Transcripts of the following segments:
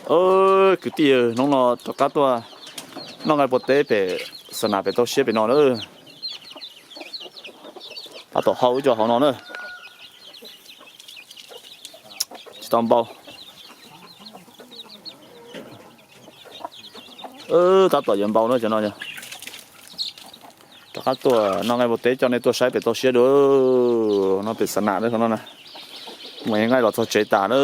Kwv tij, hnub no rov qab tuaj noj nqaij pua teb pem xa nam pem toj siab pem no na. Tab tom hau ib co hauv no na. Tsis tau npau. Tab tom yuav npau na cov no. Rov qab tuaj noj nqaij pua teb coj nej tuaj saib pem toj siab dua. No pem xa nam na no na. Muaj nqaij los txog tsev tas na.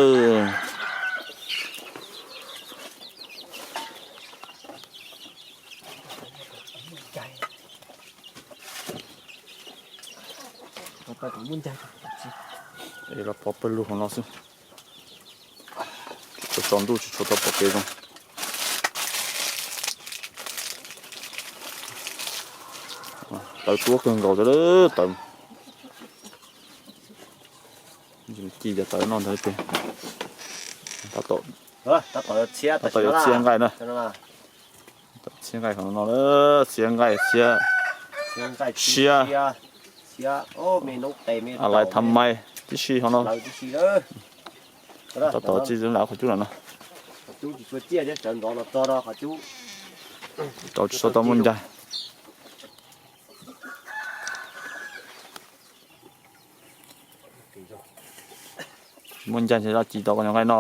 Los pov pawg lug hauv no xwb. Tsis tshua tsaus ntuj tsis tshua tau pom kev zoo. Tawv tuab kawg nkaus thiab tawv. Ci cov tawv no ntawd ces tab tom txhiab nqaij na. Txhiab nqaij no, txhiab nqaij, txhiab siab. Lais tham mais tib si hauv no. Tab tom txij lam qhov cub no no. Rau tsis tau tau muaj ncaig. Muaj ncaig ces ci tau cov nqaij no.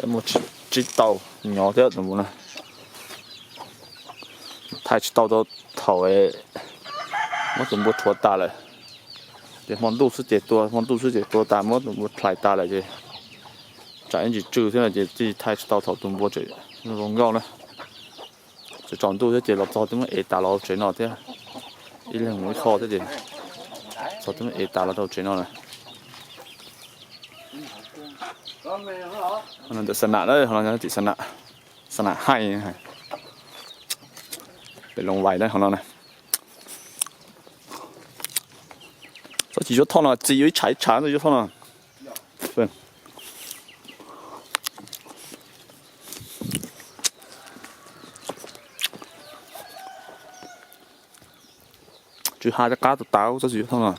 Muaj tsib tau nyob thiab tus npua na. Thaij tsis tau thaum muab tus npua rhuav tas lawm. Ces hmo ntuj xwb ces tua, hmo ntuj xwb ces tua tas muab tus npua hlais tas lawm ces tsam ib ntsis tsw thiab no ces tij thaij tsis tau thaum tus npua tseem zoo nkauj na. Tseem tsaus ntuj thiab ces los txog twb muab ev tas los tsev no thiab. Ib leeg mus ib qho thiab ces txog twb muab ev tas los rau tsev no na. Ntawm xa nam na, tim xa nam, xa nam haij, pem Loos Vais na qhov no na. Txhob tsis yuav thoj no, txiv yuav ib tshav ib tshav ntawd yuav thoj no. Tsw ha rov qab tas tas txhob tsis yuav thoj no.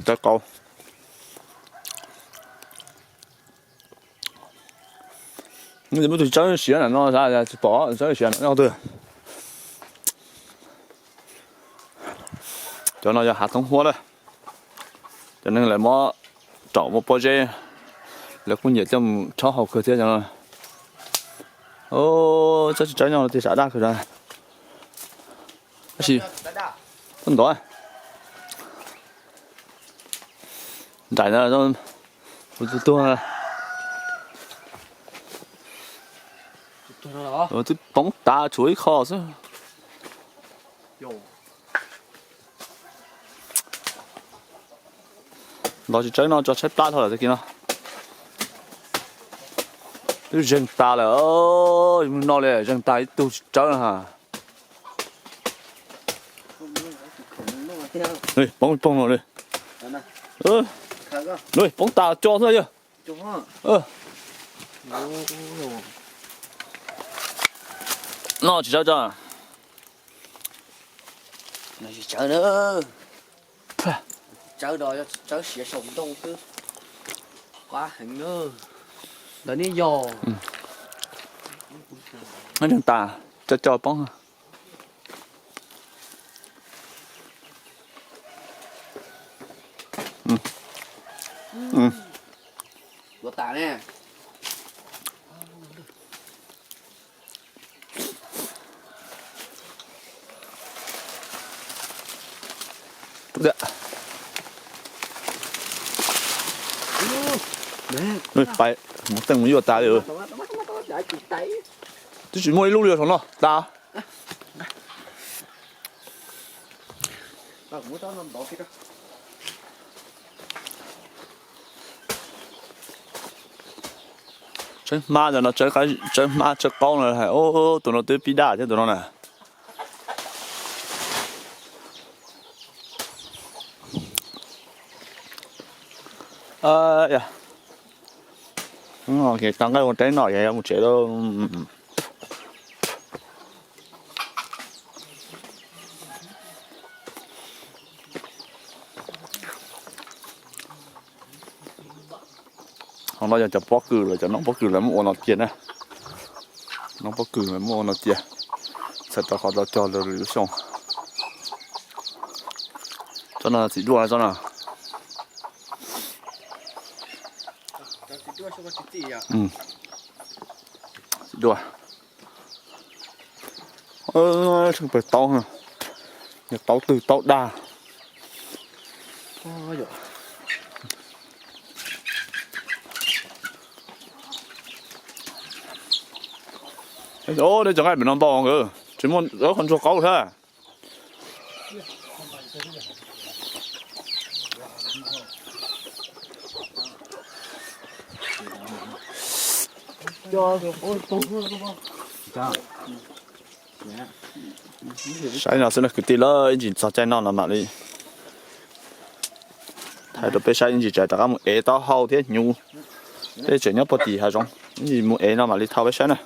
Tawv qau. Muab tus tsawb siav ntawm no, tsis pom tsawb siav ntawm no twg. Cov no yog hav thoob huab na. Cov neeg lawv muab raum muab pob zeb, lawv kuj nyiam coj mus rhaub haus kawg thiab cov no. Tsawb tsis tsawb nyob tias sam daj kawg. Tab sis tuaj ntov nraim na, tus tuag twb poob tas tshuav ib qho xwb. Ntov tsis tsawb no tso tshaib plab dhau lawm tag kis no. Twb zeeg tas lawm, mus no li zeeg tas ib tug tsis tsawb no ha. Poob poob no li. Poob tas co xwb yog. No tsis tsawb tso. Tsawb no yog tsawb siav saum ntoo xwb. Qab heev na. Ntawd ne yog. Neeg tas, co co poob. Tuav tas ne. Pais mus teej mus yuaj tas li. Twb tsis muaj ib lub li saum no tas. Tsawb hmab no, tsawb hmab tsawb qaub no, tus no twb pib daj thiab tus no na. Tag nqaij ua teb no yog yuav mus tsev lawm. Ho no yog cov pob kws lawm, cov noob pob kws lawv muab ua no cia na. Noob pob kws lawv muab ua no cia, txhais tau qhov tau cog lawv lwm lub xyoo. Tsob no txiv duaj tsob no. Txiv duaj. Pawg taub, yog taub twg taub dag. Dej cov nqaij pem no ntau nkawd tsis muaj qhov ntsuag qaub thiab. Saib no xwb na kwv tij, lawv ib ntsis txog caij noj no mam li thaij rau peb saib, ib ntsis tseem rov qab mus ev taub hau thiab hnyuv. Peb tseem nyob puag tim hav zoov, ib ntsis mus ev no mam li thaij peb saib na.